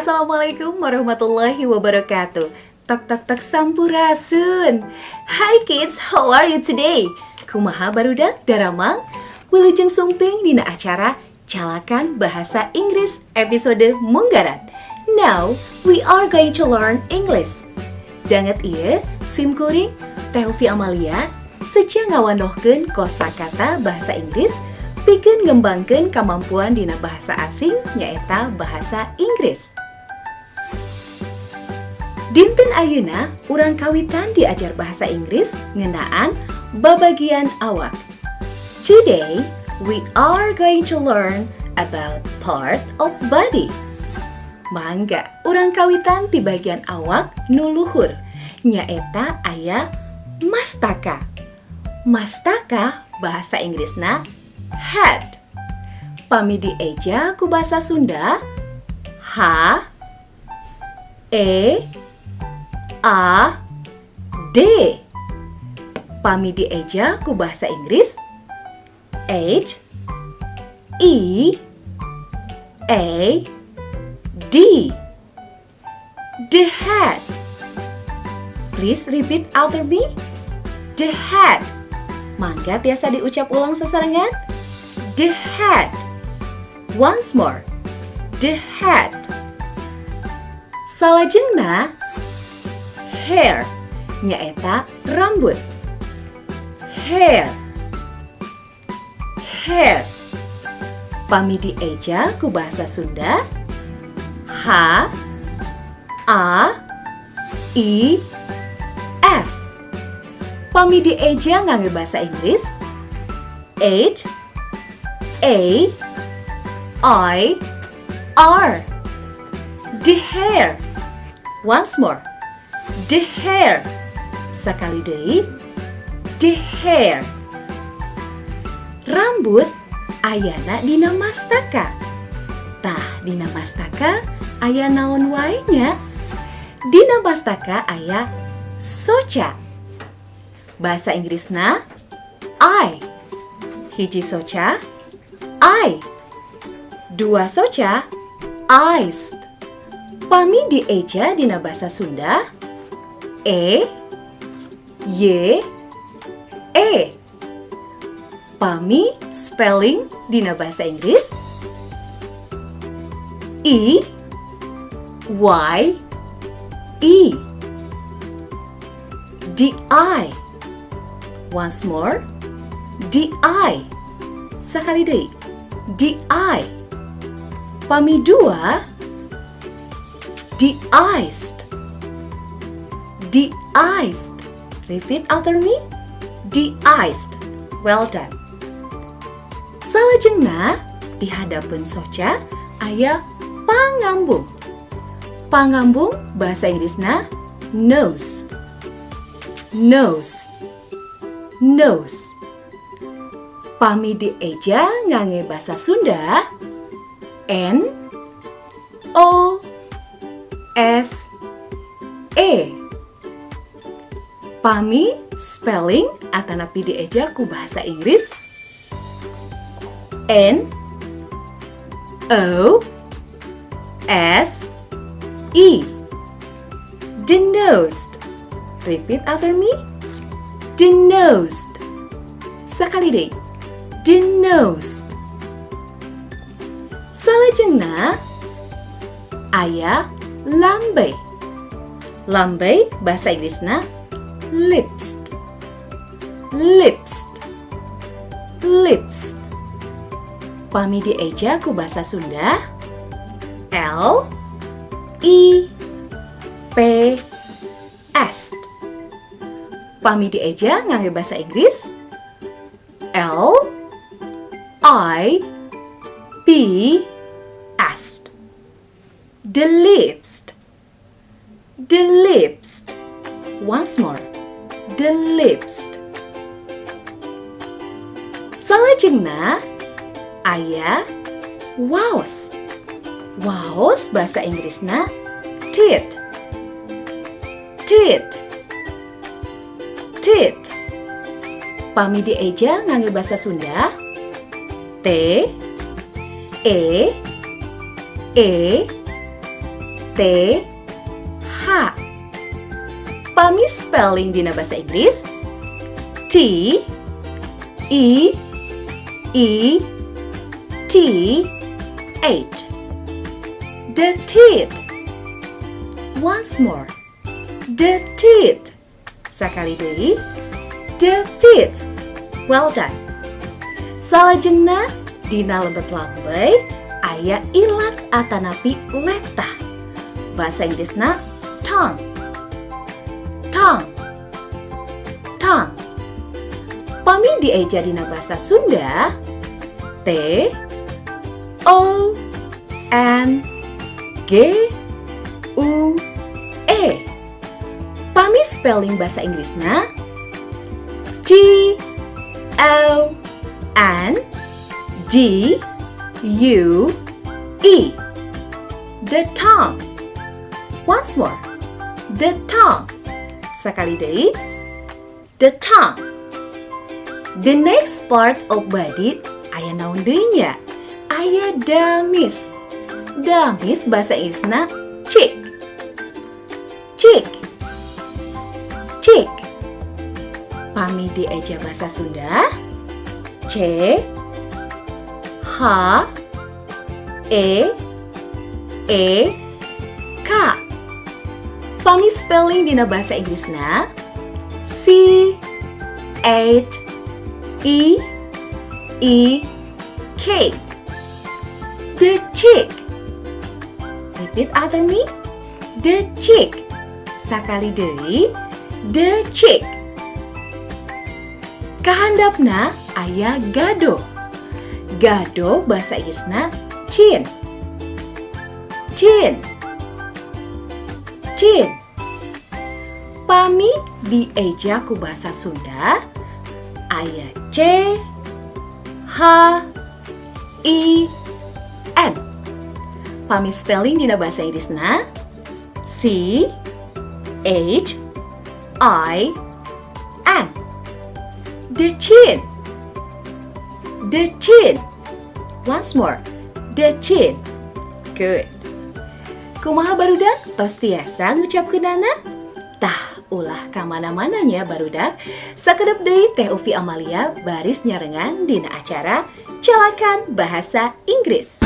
Assalamualaikum warahmatullahi wabarakatuh. Tok tok tok, sampurasun. Hi kids, how are you today? Kumaha, barudak daramang? Wilujeng sumping dina acara Calakan Bahasa Inggris episode Munggaran. Now, we are going to learn English. Danget ieu, sim kuring, Teh Ufi Amalia, seja ngawanohkeun kosakata bahasa Inggris pikeun ngembangkeun kemampuan dina bahasa asing, nyaeta bahasa Inggris. Dinten ayeuna urang kawitan diajar bahasa Inggris ngeunaan babagian awak. Today, we are going to learn about part of body. Mangga, urang kawitan ti bagian awak nu luhur, nyaeta aya mastaka. Mastaka bahasa Inggrisna head. Pami dieja ku bahasa Sunda, H E A D. Pami dieja ku bahasa Inggris, H E A D. The head. Please repeat after me. The head. Mangga tiasa diucap ulang sasarengan. The head. Once more. The head. Salajengna hair, nyaeta rambut. Hair. Hair. Pami dieja ku bahasa Sunda, H A I R. Pami dieja ngangge bahasa Inggris, H A I R. The hair. Once more. The hair. Sakali deui. The hair. Rambut ayana dina mastaka. Tah, dina mastaka aya naon wae nya? Dina mastaka aya soca. Bahasa Inggrisna eye. Hiji soca, eye. Dua soca, eyes. Pami dieja dina bahasa Sunda, E Y E. Pami spelling dina bahasa Inggris, E Y E. The eye. Once more. The eye. Sakali deui. The eye. Pami dua, the eyes. The eyes. Repeat after me. The eyes. Well done. Salajengna di handapeun soca aya pangambung. Pangambung bahasa Inggrisna nose. Nose. Nose. Pami dieja ngangge bahasa Sunda, N O S E. Pami spelling atanapi dieja ku bahasa Inggris, N O S E. The nose. Repeat after me. The nose. Sakali deui. The nose. Salajengna aya lambe. Lambe bahasa Inggrisna lips. Lips. Lips. Pami dieja ku bahasa Sunda, L I P S. Pami dieja ngangge bahasa Inggris, L I P S. The lips. The lips. Once more. The lips. Salajengna aya waos. Waos bahasa Inggrisna teeth. Teeth. Teeth. Pami dieja ngangge bahasa Sunda, T E E T H. Pami spelling dina bahasa Inggris, T E E T H. The teeth. Once more. The teeth. Sakali deui. The teeth. Well done. Salajengna dina lebet lambey aya ilat atanapi letah. Bahasa Inggrisna tongue. Tongue. Tongue. Pami dieja dina bahasa Sunda, T O N G U E. Pami spelling bahasa Inggrisna, T O N G U E. The tongue. Once more. The tongue. Sakali deui. The tongue. The next part of body aya naon deui nya? Aya damis. Damis bahasa Inggrisna cheek. Cheek. Cheek. Pami dieja bahasa Sunda, C H E E K. Pami spelling dina bahasa Inggrisna, C H E E K. The cheek. Repeat after me. The cheek. Sakali deui. The cheek. Kahandapna aya gado. Gado bahasa Inggrisna chin. Chin. Chin. Pami dieja ku bahasa Sunda, aya C H I N. Pami spelling dina bahasa Inggrisna, C H I N. The chin. The chin. Once more. The chin. Good. Kumaha, barudak? Tos tiasa ngucapkeunana? Tah, ulah kamana-mana nya, barudak. Sakedap deui Teh Ufi Amalia baris nyarengan dina acara Celakan Bahasa Inggris.